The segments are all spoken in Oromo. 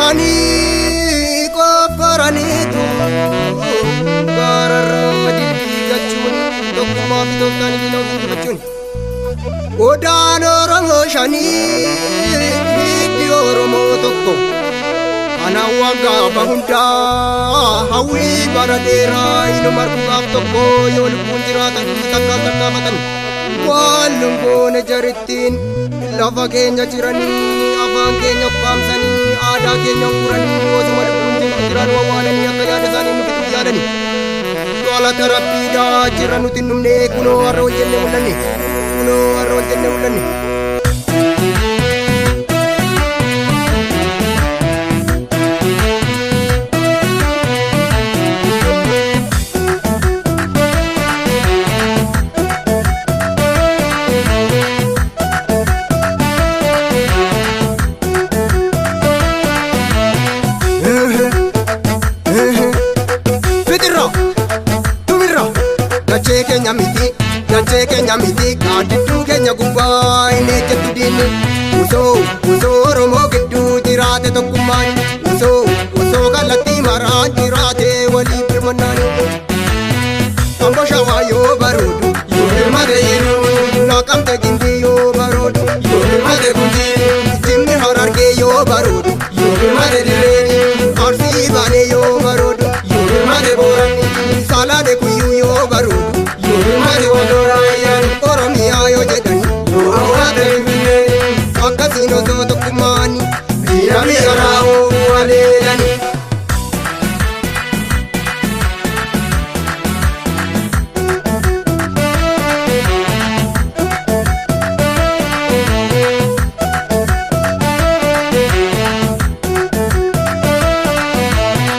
Qotanii qofforaniitu gaararraa dilbii galchuun tokkummaa fi tooftaan diina ofii injifachuun. Odaan Oromoo shanii hiddi Oromoo tokko kanaan waan gaafa hundaa hawwii bara dheeraa inuma arguudhaaf tokko yoo lubbuun jiraatan takkaaf tattaafatan. Waan lungoone jarittiin lafa keenya jiranii afaan keenya ukkaamsanii aadaa keenya uguranii osuma lubbuun jiran wawwaalanii akka yaada isaanii nu fixuuf yaadanii. Galata rabbiidhaa jira nuti hin dhumne kunoo har'a wal jennee mul'anne kunoo har'a wal jennee mul'anne. Fitirra tumirra dachee keenya miti dachee keenya miti gaaddidduu keenya gubbaa hin ejjettu diinni osoo osoo Oromoo gidduu jiraate tokkummaan osoo osoo kallattii maraan jiraate waliif birmannaan. Ambo shawaa yoo baroodu yoo hirmate yeroo naqamte gindii yoo baroodu yoo hirmate gujii jimmi harargee yoo baroodu yoo hirmate dirree arsii baanee yoo baroodu yoo hirmate booranni salaale kuyyuu yoo baroodu yoo hirmate wandoraayyaan oromiyaa yoo jedhan yoo hawwaate finfinnee akkasiin osoo tokkummaan diina biyya raawuu aleelani.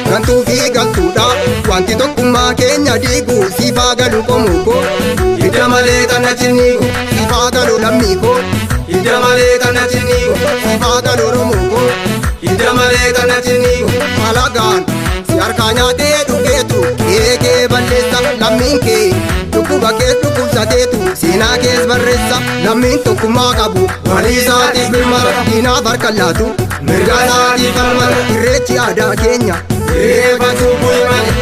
Gantuu fi galtuudha wanti tokkummaa keenya diigu siifaa galu qomoo koo hidda malee tana cinniigu siifaa galu lammii koo hidda malee tana cinniigu siifaa galu oromoo koo hidda malee tana cinniigu alagaan si harkaa nyaatee dhugeetu qe'ee balleessa lammiin kee dhukkuba kee dhukkubsateetu seenaa kees barreessa lammiin tokkummaa qabu walii isaatiif birmata diinaaf harka laatu mirga isaatiif falmata irreechi aadaa keenya irreeffachuu bu'i malee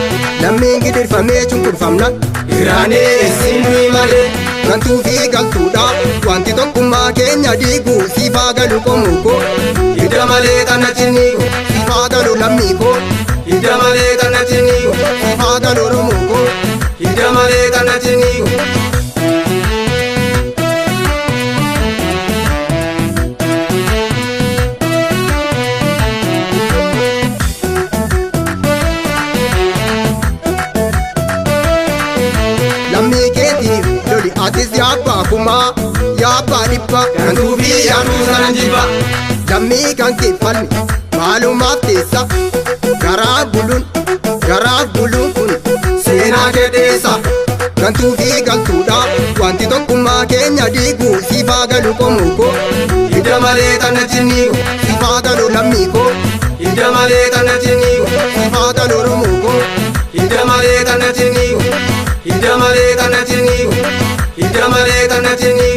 lammiin gidirfamee cunqurfamna irraanee isin nuyi malee gantuu fi galtuudha wanti tokkummaa keenya diigu siifaa galu qomoo koo hidda malee tana cinniigu siifaa galu lammii koo hidda malee tana cinniigu siifaa galu oromoo koo hidda malee tana cinniigu. Lammii keetiif loli atis yaabbaa kumaa yaabbaa dhibba Gantuu fi yaaduu sanan jibba. Lammii kan kee falmi maalumaaf teessa garaa buluun garaaf buluun kun Seenaa kee dheessa. Gantuu fi galtuudha wanti tokkummaa keenya diigu siifaa galu qomoo koo Hidda malee tana cinniigu siifaa galu lammii koo hidda malee tana cinniigu siifaa galu oromoo koo hidda malee tana cinniigu hidda malee tana cinniigu hidda malee tana cinniigu.